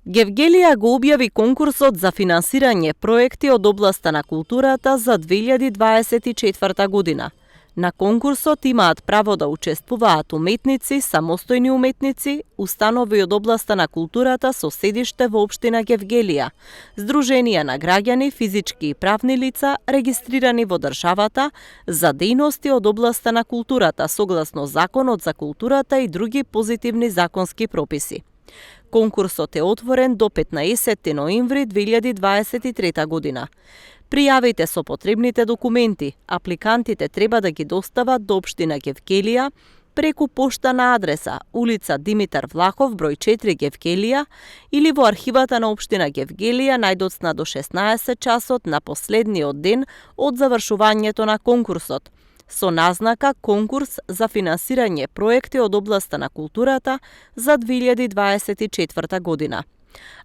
Гевгелија го објави конкурсот за финансирање проекти од областа на културата за 2024 година. На конкурсот имаат право да учествуваат уметници, самостојни уметници, установи од областа на културата со седиште во општина Гевгелија, здруженија на граѓани, физички и правни лица регистрирани во државата за дејности од областа на културата согласно Законот за културата и други позитивни законски прописи. Конкурсот е отворен до 15 ноември 2023 година. Пријавите со потребните документи, апликантите треба да ги достават до општина Гевгелија преку пошта на адреса улица Димитар Влахов, број 4 Гевгелија или во архивата на општина Гевгелија најдоцна до 16 часот на последниот ден од завршувањето на конкурсот, со назнака конкурс за финансирање проекти од областа на културата за 2024 година.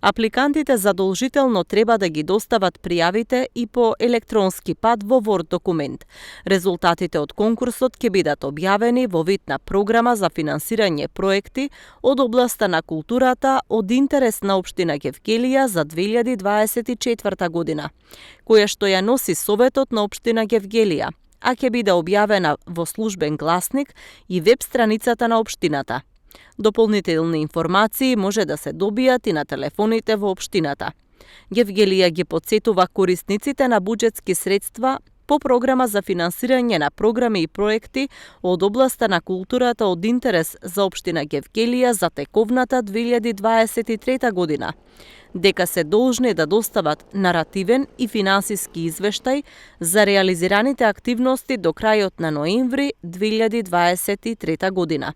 Апликантите задолжително треба да ги достават пријавите и по електронски пат во Word документ. Резултатите од конкурсот ќе бидат објавени во вид на програма за финансирање проекти од областа на културата од интерес на општина Гевгелија за 2024 година, која што ја носи Советот на општина Гевгелија, а ќе биде објавена во службен гласник и веб страницата на општината. Дополнителни информации може да се добијат и на телефоните во општината. Гевгелија ги потсетува корисниците на буџетски средства по програма за финансирање на програми и проекти од областа на културата од интерес за општина Гевгелија за тековната 2023 година, дека се должни да достават наративен и финансиски извештај за реализираните активности до крајот на ноември 2023 година.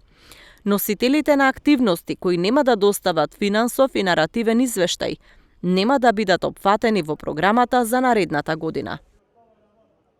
Носителите на активности кои нема да достават финансов и наративен извештај, нема да бидат опфатени во програмата за наредната година.